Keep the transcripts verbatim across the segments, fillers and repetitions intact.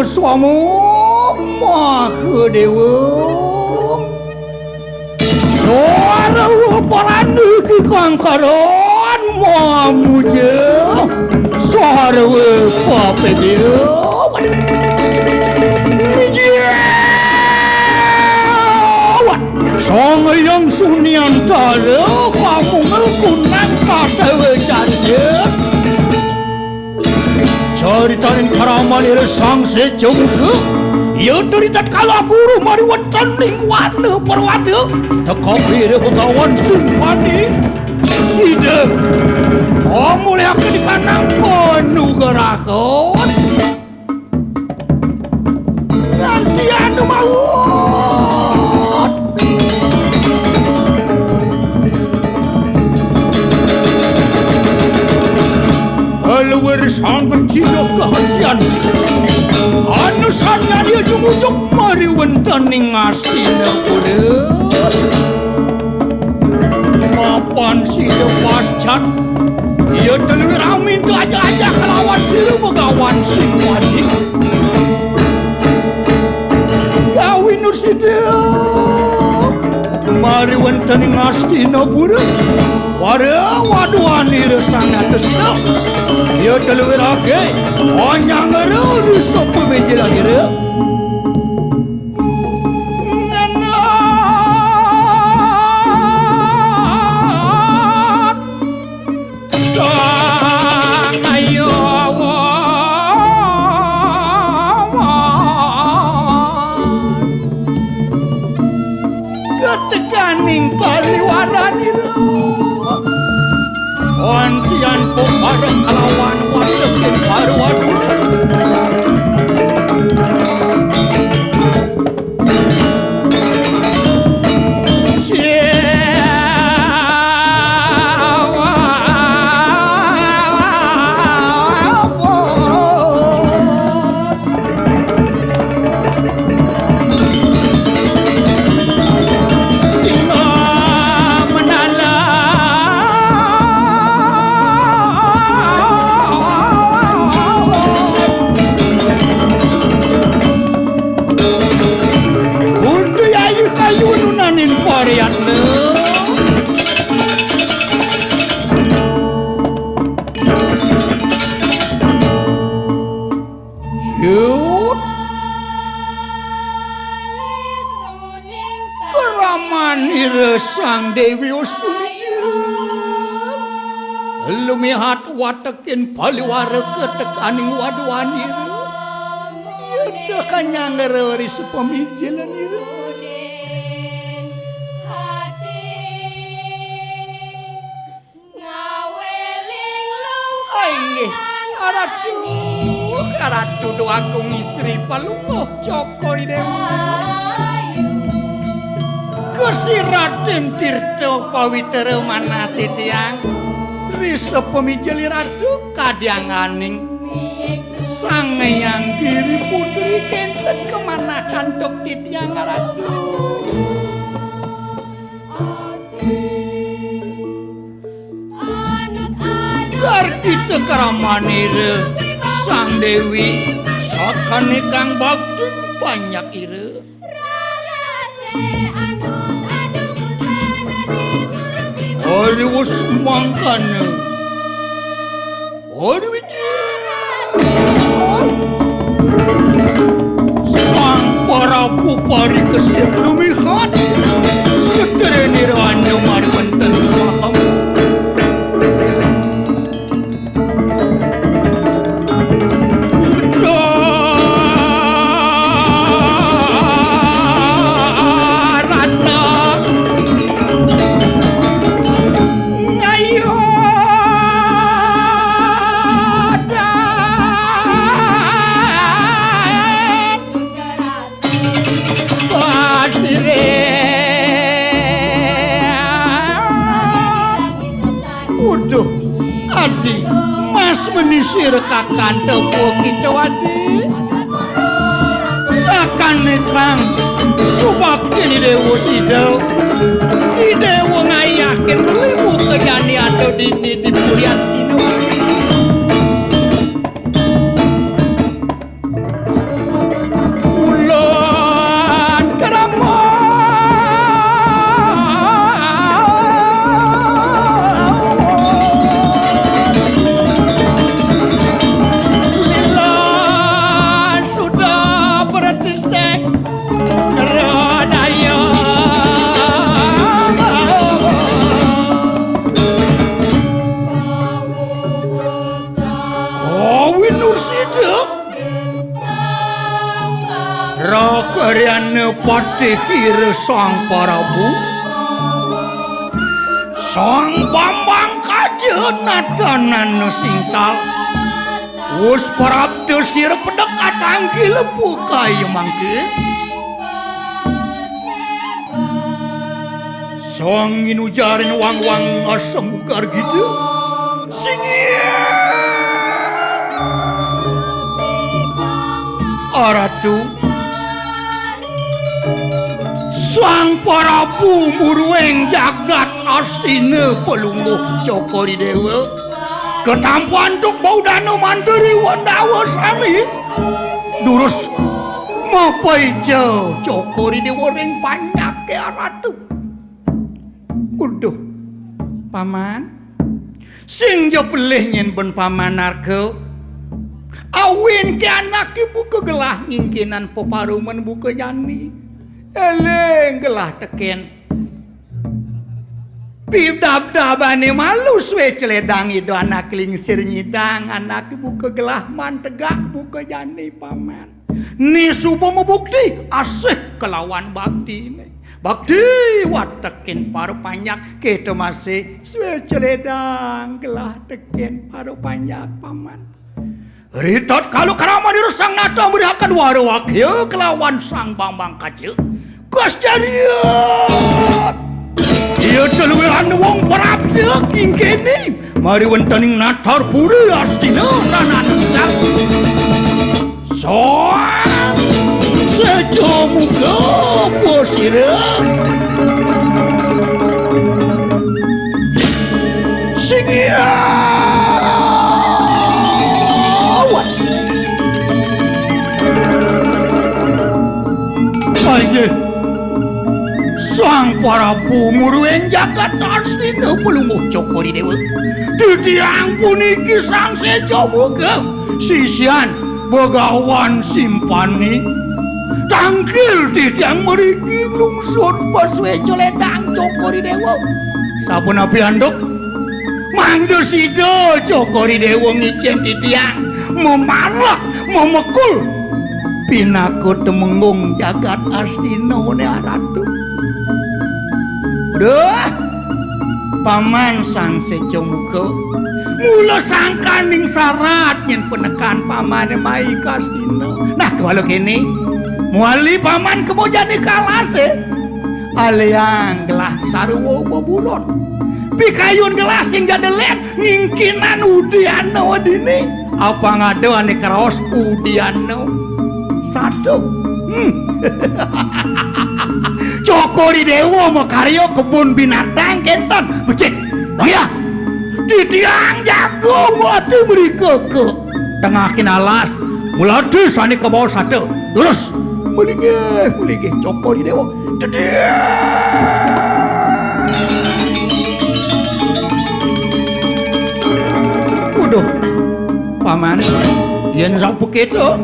Swama Mahadéwa. Sarwa parani kangkaran mamuja. Sarwa papédéwan. Mijawat. Sang Hyang Sunyantara pamungel kunang katawa candya. Caritaning karamanira Sang Séjamuga, ya teri tatkala guru mariwéntening wana Purwada, teka pira Begawan Simpani. Sida mulihake dikanang panugrahan. Nganti anu maut. Luwir sang cina kahaksian. Anu sanyarya jumujug mariwéntening Astinapura. Mapan sida pascat. Iya telu rami ajak-ajak kalawan sira Begawan Singwani. Gawinur sida mariwéntening Astinapura. Wara waduanira sang atesna. Iya telu rage. Onyang ngeru sapa bejelanira. Ngenat sang ayo. Ketekaning paliwaranira. Wantian pok bareng kalawan watekin paruwadu. Udu yayu kayu nunaning pariatna. Yut. Kramanira Sang Déwi Usumija. Lumihat watekin paliwara ketekaning waduanira. Yata kanyang ngrerisa pamijilanira. Inggih, Ratu, Ratu Déwagung Istri Palungguh Cokor I Déwa. Gesi Radén Tirta Pawitra manah titiang. Risa pamijil Ratu kadianganing Sang Hyang Giri Putri kénten kamanah antuk titiang Ratu. Gargita kramanira Sang Déwi, sakane kang bakti banyak ira. Ari wus mangkana. Ari wiji. Sang Prabu parikesit lumihat. Seterene rana mari wenten paham. Uduh, Adi, mas menisir kakanta kita, Adi. Sakane kang subakti ni Dewa Sida. Di Dewa ngayahin ribu kejani ada dini di Puri Astina. Patih ira Sang Parabu, Sang Bambang Kaca natanan singsal. Wus prapta sira pedek katangkil pukaya mangke. Sang inujarin wangwang asem gargita. Singgih. Aratu. Sang Prabu muruing jagat Astina Palungguh Cokor I Dewa. Ketampan tuk bau dana manteri Wandawa sami. Durus mapaica Cokor I Dewa ring panjake Aratu. Uduh, Paman. Sing ja pelih nyen ben Paman narka. Awin ke anake buka gelah ngingkinan peparuman buka jani. Eling gelah teken. Pidabdabane malu suwe celedang ida anak lingsir nyidang anak buka gelah mantegak buka jani Paman. Ni suba mabukti asih kelawan baktine. Bakti watekin para panjak kita masih suwe celedang gelah tekin para panjak Paman. Ritat kalu karaman iru sang nata merihakan wara wakya kelawan sang bambang kaca. Kos jariat. Iya teluwiran wong prapta kingkene mari wentaning natar puri Astina nanan. Soang sejo muka posira. Singgih. Panggih. Sang Prabu muruing jagat Astina Palungguh Cokor I Dewa. Titiang puniki Sang Seja Muga, sisian Begawan Simpani. Tangkil titiang mriki nglungsur pasueca ledang Cokor I Dewa. Sapunapi anduk, mangda sida Cokor I Dewa ngicen titiang, mamarah, mamekul pinaka temenggung jagat Astina ne Ratu. Duh, Paman Sang Seca Muka, mula sangkaning sarat nyen penekan Pamane mai ka Astina. Nah, kewala kene, muali Paman kemo jani kalase. Aliang gelah sarwa beburon. Pikayun gelah sing ja delet ngingkinan udiana dini. Apa ngada ane kraos udiana? Satu. Hmm. Cokor I Dewa makarya kebun binatang kenten. Becik. Bang ya. Titiang jago ati mrika ke tengah kinalas. Mula ati sane kabawa sata. Terus. Malinggih, malinggih Cokor I Dewa. Tedek. Waduh. Paman, yen sapuketo,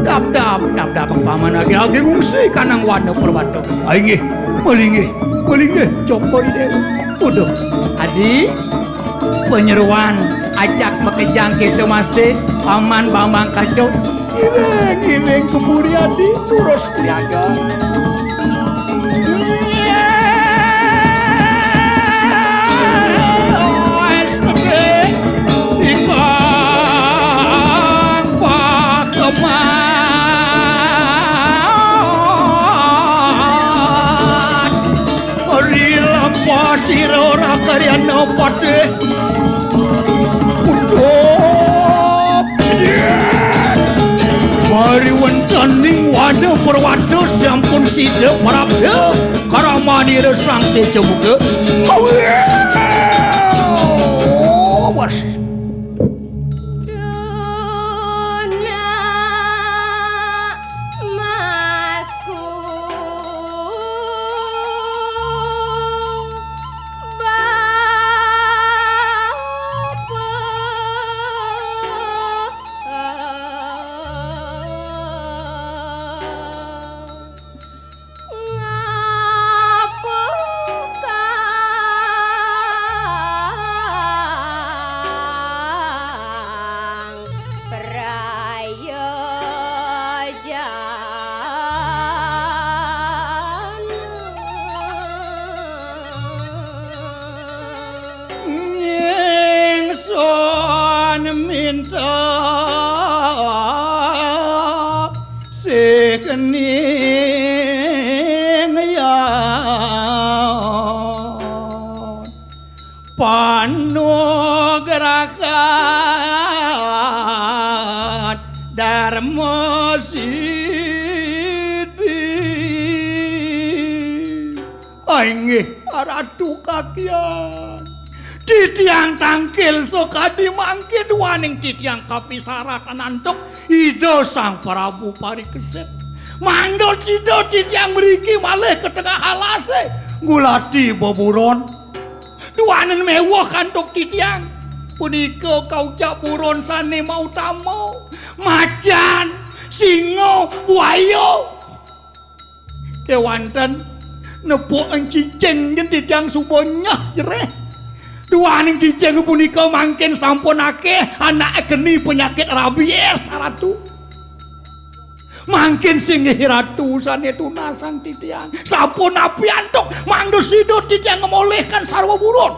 dab-dab, dab-dab Paman agi-agi ngungsi kanang wana perwata. Ainggih, malinggih, malinggih Cokor I Dewa. Waduh. Adi, penyeruan ajak makejang kita masih Paman Bambang Kaco. Iring-iring keburi adi, terus niaga. Ikang pakeman. Ari lampah sira ora karyana patih. Putuh. Mari wentaning wana perwata sampun sida prapta. Karamanira Sang Seja Muka. Awas. Minta sih kening yan panugrahan Darma Sidi. Inggih, Ratu Kakian. Titiang tangkil sakadi mangke duaning titiang kapisaratan antuk Ida Sang Prabu Parikesit. Mangda sida titiang mriki malih ka tengah alase ngulati beburon. Duaning meweh antuk titiang. Punika kaucap buron sane mautama. Macan, singa, buaya. Kewanten nepuk cicing yen titiang suba nyeh jereh. Duaning cicing punika mangkin sampun akeh anak geni penyakit rabies, Ratu. Mangkin singgih Ratu sane tunasang titiang. Sapunapi antuk mangda sida titiang ngemolihkan sarwa buron.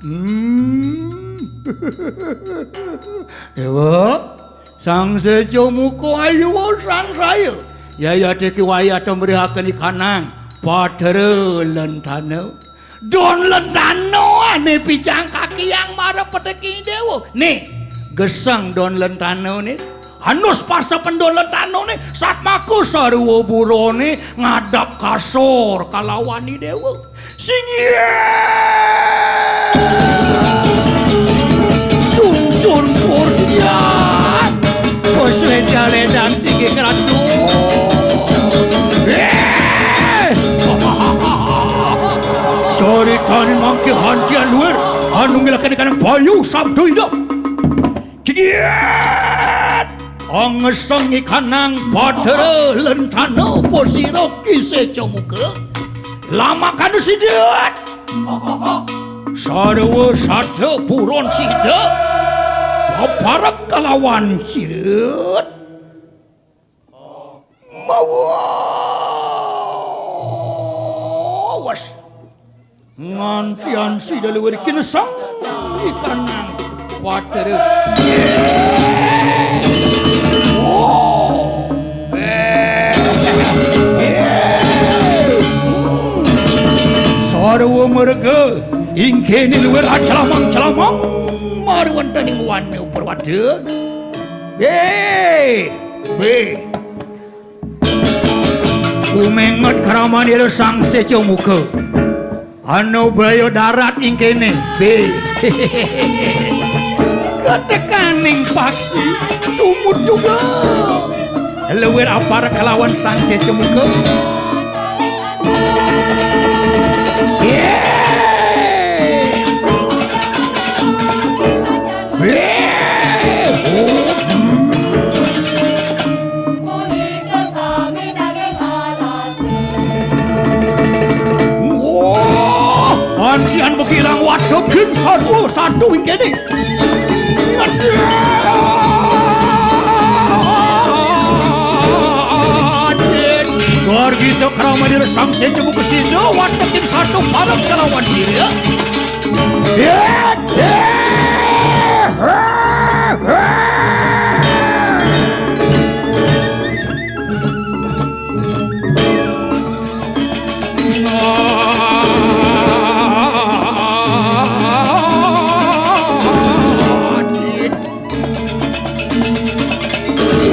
Hmm. Dewa, Sang Seca Muka ayu sangsaya. Yayate ki wayah tambrihaken ikanang Patra Lentana. Don Lentana ane picang kakiang mara peteki dewa. Nih, gesang Don Lentana nih. Anus pasepen Don Lentana nih, satmaka sarwa burane ngadap kasor kalawan i dewa. Singgih! Sungsur kurniat! Wes ledang-ledang singgih Ratu. Eh! Caritane mangke hancian luwir, anu ngelakane kanang bayu sabda induk. Jegiat! Angeseng ikanang Patra Lentana pusira kise camuka. Lamakana sidat. Sarwa sada buron sida. Paparek kalawan sidat. Mawas. Ngantian sida luwir kinesang ikanang Patra. Oh. Sarwa merga ingkene luwir aclamang-clamang marwantaning wane Purwada. Be, be. Umenget kramanira Sang Seca Muka. Ana baya darat ing kene, be. Ketekaning paksi tumut juga. Luwir apar kelawan Sang Seca Muka. Ye. Ye. Oh. Wah, ancian bekirang waduh gin satu, satu ing kene. Gargita krama diri Sang Seca Muka Sida, waduh gin satu, parang kelawan diri, ya.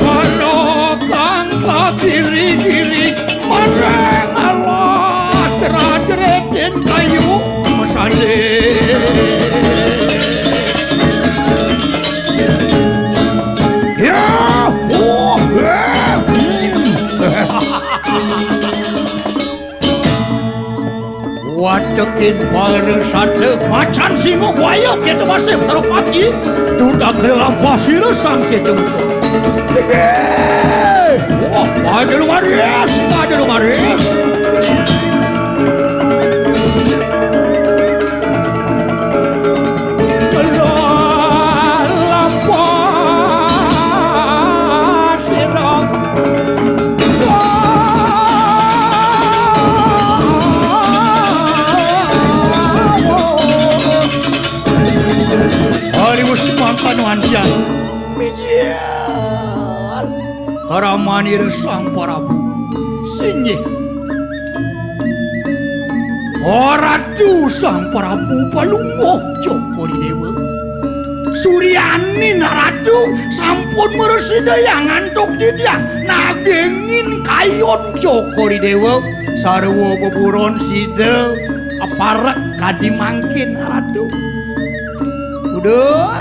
Ana kang kadiri-diri marang alas kerat-keretin kayu mesane. Ya, oh, eh, hmm. Watekin para sate macan singo buaya kita masih terpati. Dudak kelampah sira Sang Seca Muka. Wah, pada lumaris, pada lumaris. Kelampah sira. Hari wis mangkat Nuan sian. Mijil. Kramanira Sang Prabu. Singgih. Ratu Sang Prabu Palungguh Cokor I Déwa. Suryaning Ratu sampun mrasidayang antuk titiang nagingin kayun Cokor I Déwa sarwa beburon sida aparek kadi mangkin Ratu. Uduh,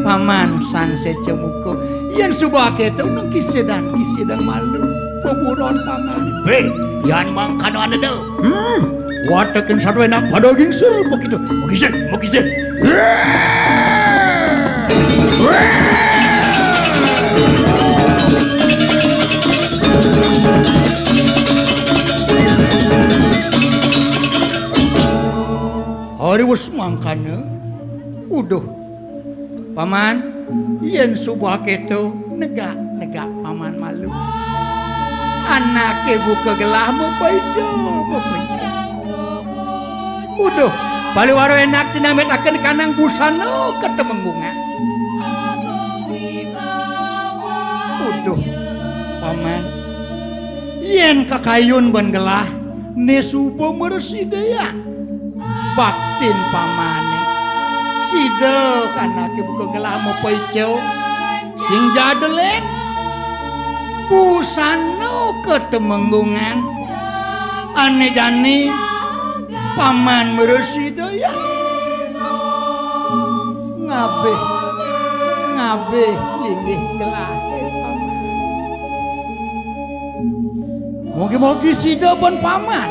Paman Sang Seca Muka, yén suba kéto nang kisidan-kisidan malu beburon Paman. Bé, yan mangkana anda da. Hmm, watekin satu enak pada gingsir begitu. Begisin, begisin. Ari wis mangkana, uduh, Paman, yén suba kéto negak-negak Paman malu. Anaké buka gelah mapaica, mapaica. Uduh, paliwara enak tinametaken kanang busana katemenggungan. Uduh, Paman, yén kakayun ban gelah, né suba mrasidayang baktin pamané. Sida anaké buka gelah mapaica, sing jadelén, busana katemenggungan, ané jani Paman mrasidayang. Ngabih, ngabih linggih gelahé Paman. Mugi-mugi sida ban Paman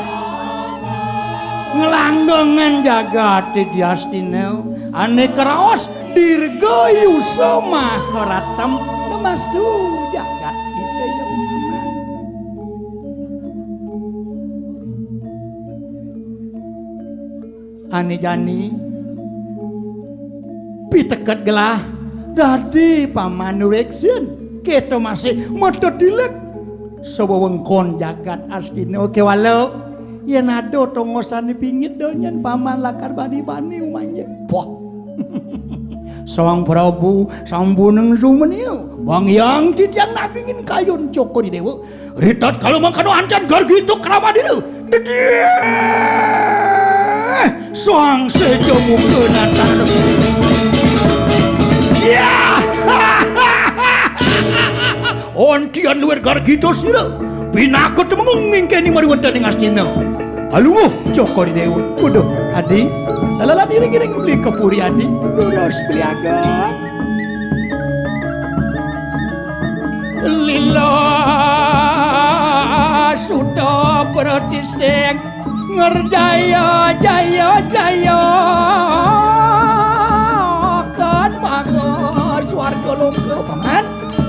nglanggengang jagaté di Astina, ané kraos dirgayusa maharatem, namastu jagat kita ya Paman. Ané jani piteket gelah dadi Paman nureksin, kéto masih matetilik sawewengkon jagat Astina. Kéwala yén ada tongosané pingit donyan Paman lakar bani-bani umanjing. Poh. Sang Prabu sampuneng sumenia, bang yang titiang nagingin kayun Cokor I Déwa. Ritatkala mangkana ancan gargita kramanira. Tedih. Sang Seca Muka natar. Ya. Ontian luwir gargita sira. Pinaka temenggung ngingkeni mariwentaning Astina. Alunguh Cokor I Déwa. Waduh, Adi. Lalalan iring-iring beli ka puri, Adi. Durus beli ageng. Lila suda pratisting ngerjaya jaya jaya kan maga swarga loka. Paman,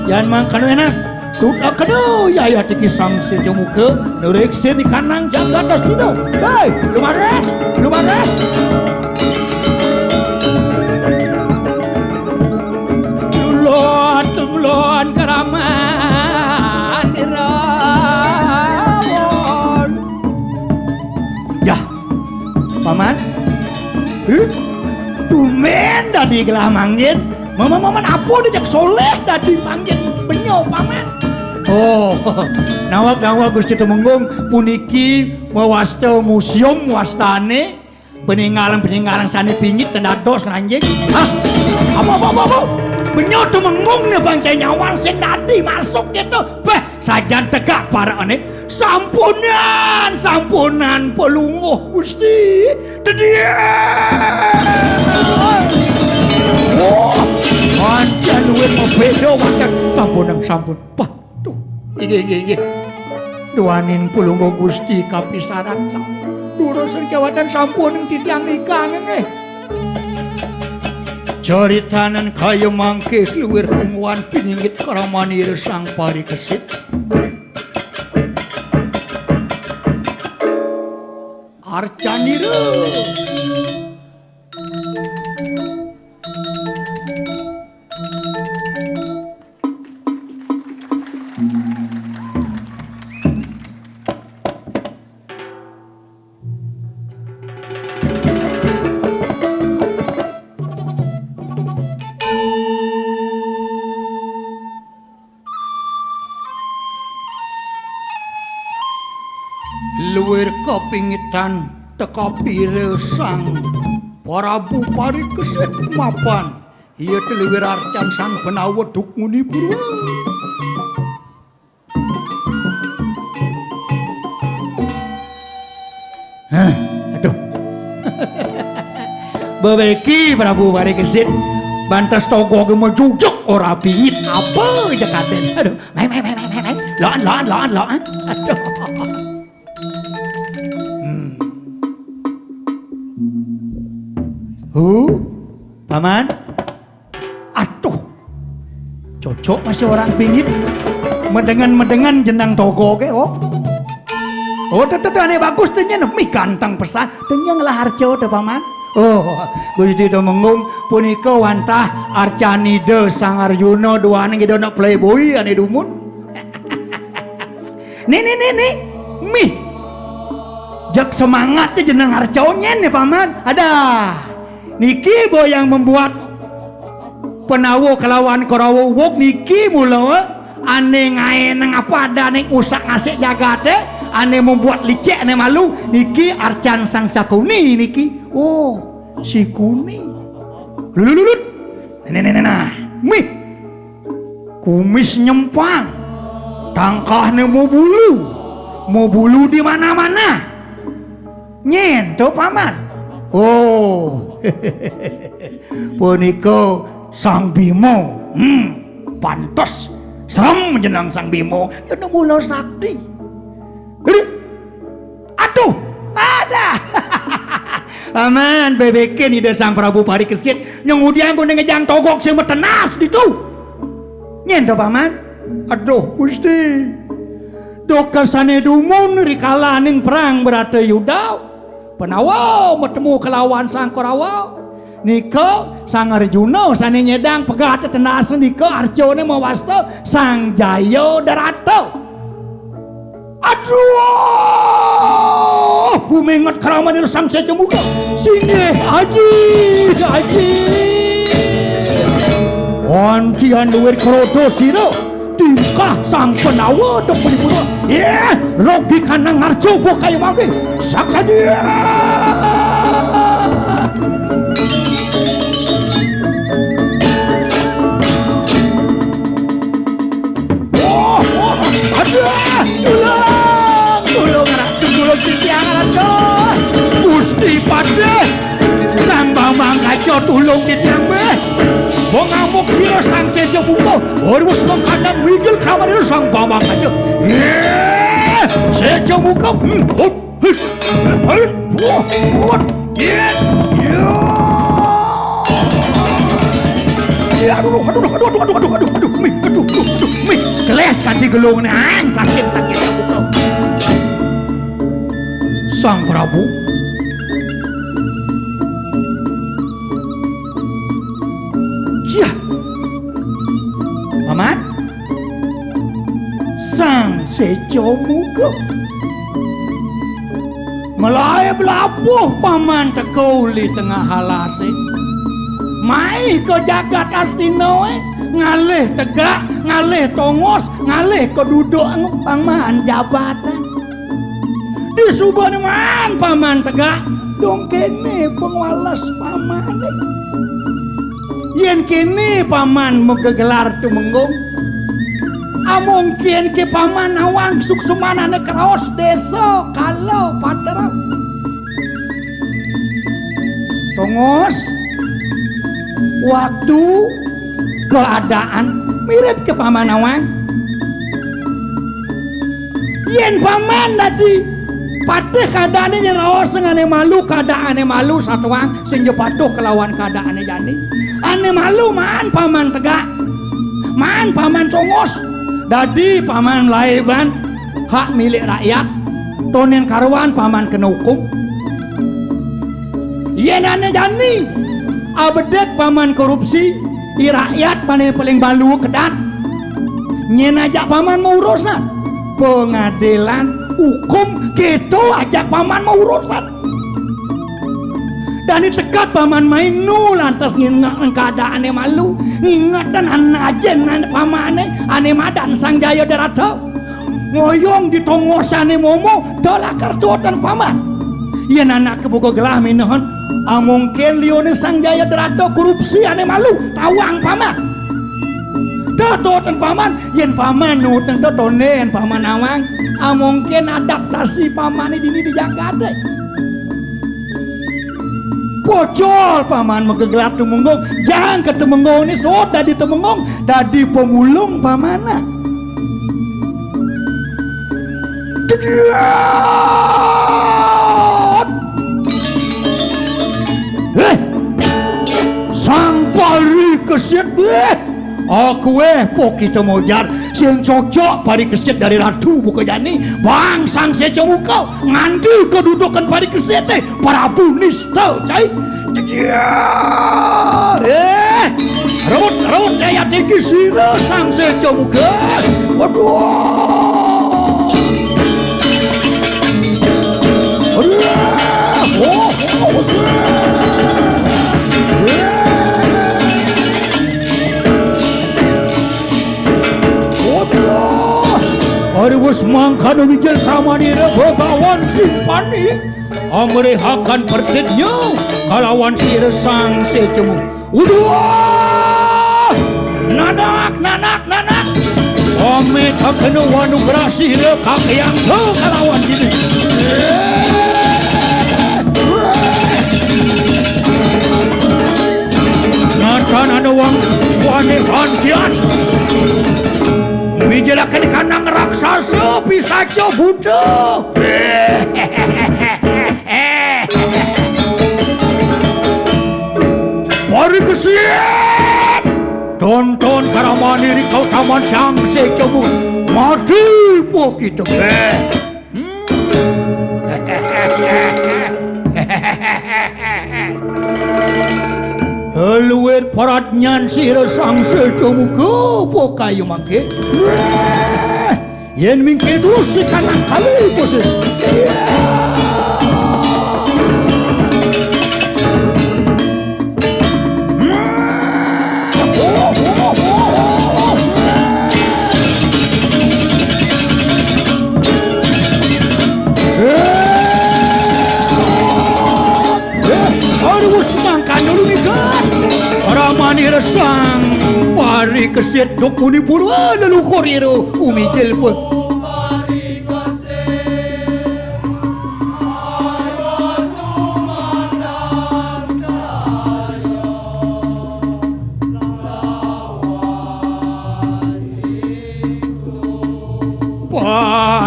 yan mangkana enak. Tutakena yaya tiki Sang Seca Muka nureksin kanang jagat Astina. Hei, lumares, lumares. Lulon, lulon keraman irawan. Yah, Paman. Huh? Tumben dadi gelah mangkin. Mama-mama apa dijak soleh dadi mangkin benyo, Paman. Oh, nawak-nawak Gusti Tumenggung puniki mawasta museum wastane. Peninggalan-peninggalan sane pingit ten dados nganjing. Hah? Apa, apa, apa, apa? Benyo Tumenggung ne bangcai nyawang sing dadi masuk gitu. Beh, sajan tegak parekne. Sampunan, sampunan pelungguh Gusti. Tedie. Wah, pancen luwih mabeda wadah. Sampunan, sampun. Wah, tuh. Inggih, inggih, inggih. Duaning Palungguh Gusti kapisarat sam-, durus kewatan sampun titiang nikang nggih. Caritanen kaya mangke luwir punguan piningit kramani Sang Parikesit. Arcanira. Kapingitan teka pira Sang Prabu Parikesit mapan. Iya teliwir arcan Sang Benawa duk nguni buruan. Hah, aduh. Bebeki Prabu Parikesit. Bantes togoke majujuk ora pingit apa aja kaden. Aduh, mai, mai, mai, mai, mai, mai. Loan, loan, loan, loan. Aduh. Hmm. Hu, Paman. Aduh. Cocok masih orang pingit. Medengan-medengan jenang togoke, oh. Oh, tuh, tuh, tuh, ane bagus tuh nyen. Mih, ganteng pesan. Tuh nyen ngelah arca tuh, Paman. Oh, Gusti Tumenggung, punika wantah arcanida Sang Arjuna duaning ida anak playboy ane dumun. Nih, nih, nih, nih. Mih. Jak semangat ke jeneng arca nyen nih, Paman. Ada. Niki bo yang membuat Pandawa kelawan Korawa uwug niki mula ane ngaeneng apa adane usak-asik jagate, ane membuat licik ane malu, niki arcan Sang Sakuni niki. Oh, Sikuni. Lulululut. Nah, nah, nah, nah, nah. Mih. Kumis nyempang. Tangkahne mau bulu. Mau bulu di mana-mana. Nyen to, Paman. Oh. Punika Sang Bima. Hmm, pantes. Serem jeneng Sang Bima. Ya, mula sakti. Aduh, ada. Paman, bebekin Ida Sang Prabu Parikesit. Nyang udian gone ngejang togok sing metenas ditu. Nyen to, Paman? Aduh, Gusti. Dokesane dumun rikalaning perang Bratayuda. Pandawa matemu kelawan Sang Korawa. Nika Sang Arjuna sane nyedang pegat tenas nika arcane mawasta Sang Jaya Darata. Aduh, gumenget kramane Sang Seca Muka. Singgih, aji, aji. Wancian luwir krodo sira. Tingkah Sang Pandawa tepulipura. Yeh, rogi kanang ngarjo boh kaya mangke. Saksadia. Wah, wah, aduh, tulung, tulung, anak, tulung titiang, anak, Gusti Patih, Sang Bambang Kaca, tulung titiang, weh. Wong ngamuk sira Sang Seja Muka, harus mengkandang wigil kramanira Sang Bambang Kaca. Eh, Seja Muka, hmm, hop. Hei, hei, wah, wah, iya, iya. Ya, aduh, aduh, aduh, aduh, aduh, aduh, aduh, aduh, mi, aduh, aduh, aduh, mi. Geles kanthi gelung, nang, sakit, sakit, sakit. Sang Prabu. Jah. Paman. Sang Seca Muka. Melaib labuh Paman teka uli tengah alase. Mai ka jagat Astina, eh, ngalih tegak, ngalih tongos, ngalih keduduk Paman jabatan. Disubane maan Paman tegak, dong kene pengwales Pamane. Yen kene Paman magegelar Tumenggung, amung ken ke Paman nawang suksemanane kraos desa kala patra. Tongos, waktu, keadaan mirip ke Paman nawang. Yen Paman dadi patih keadaane, yen raos sing ane malu, keadaane malu satuang sing ja patuh kelawan keadaane jani. Ane malu maan Paman tegak. Maan Paman tongos. Dadi Paman laeban hak milik rakyat. Tonen karuan Paman kena hukum. Yen ane jani abedet Paman korupsi, i rakyat pane paling balu kedat. Nyen ajak Paman maurusan. Pengadilan, hukum, keto ajak Paman maurusan. Dani tekat Paman mainu lantas nginget keadaane malu, ngingetan ane ajen ane Pamane, ane madan Sang Jaya Darata. Ngoyong di tongosané momo, da lakar tuutan paman. Yén anaké buka gelah minehon, amongkin liuné Sang Jayadrata korupsi ané malu, tawang paman. Da tuutan paman, yén paman nuutin da tondén paman nawang, amongkin adaptasi pamané dini di jagaté. Pocol paman magegelah Tumenggung, jang ka Tumenggung né suud dadi Tumenggung, dadi pemulung pamané. Cégiat! Héh! Sang Parikesit, héh! Aku, eh, pokita mojar, sing cocok Parikesit dadi ratu buka jani, bang Sang Seca Muka, nganti kadudukan Parikesit, eh, Prabu Nista, cai. Cégiat! Eh! Rebut, rebut, jaya tinggi sira Sang Seca Muka. Waduh! Waduh! Oh, oh, waduh! Waduh! Ari wus mangkana mijil kamanira Bagawan Simpani. Amrihakan pertitnya kalawan sira Sang Seca Muka. Uduh! Nanak, nanak, nanak! Amit akena wanugrah sira kakyangsa kalawan sini. Natan anu wang wani hantian. Mijilaken kanang raksasa pisaca buta. Parikesit! Tonton karamani ri kautaman Sang Seca Muka. Mati po kita. Hmm. Luwir pradnyan sira Sang Seca Muka po kayu mangke. Yén mingke terus si kanang kali pusi. Eh, aduh, semangka dulu nih, Gat. Ramani resang, Parikesit duk muni purwa leluhur ira umijil pun.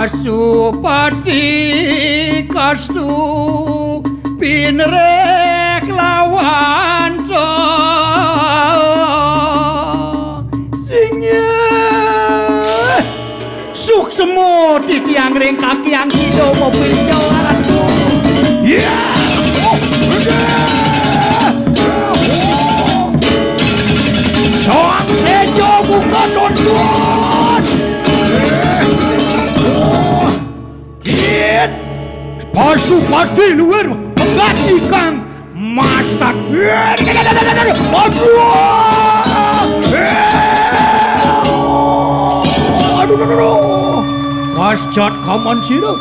Pasupati kastu pinrek lawan to singgih. Suksma titiang ring kakiang sida mapincolan. Ya. Sang Seja buka tonton. Kit Pasupati luwir pegat ikang mastak. Aduh. Aduh, aduh, aduh. Pascat kaman sira.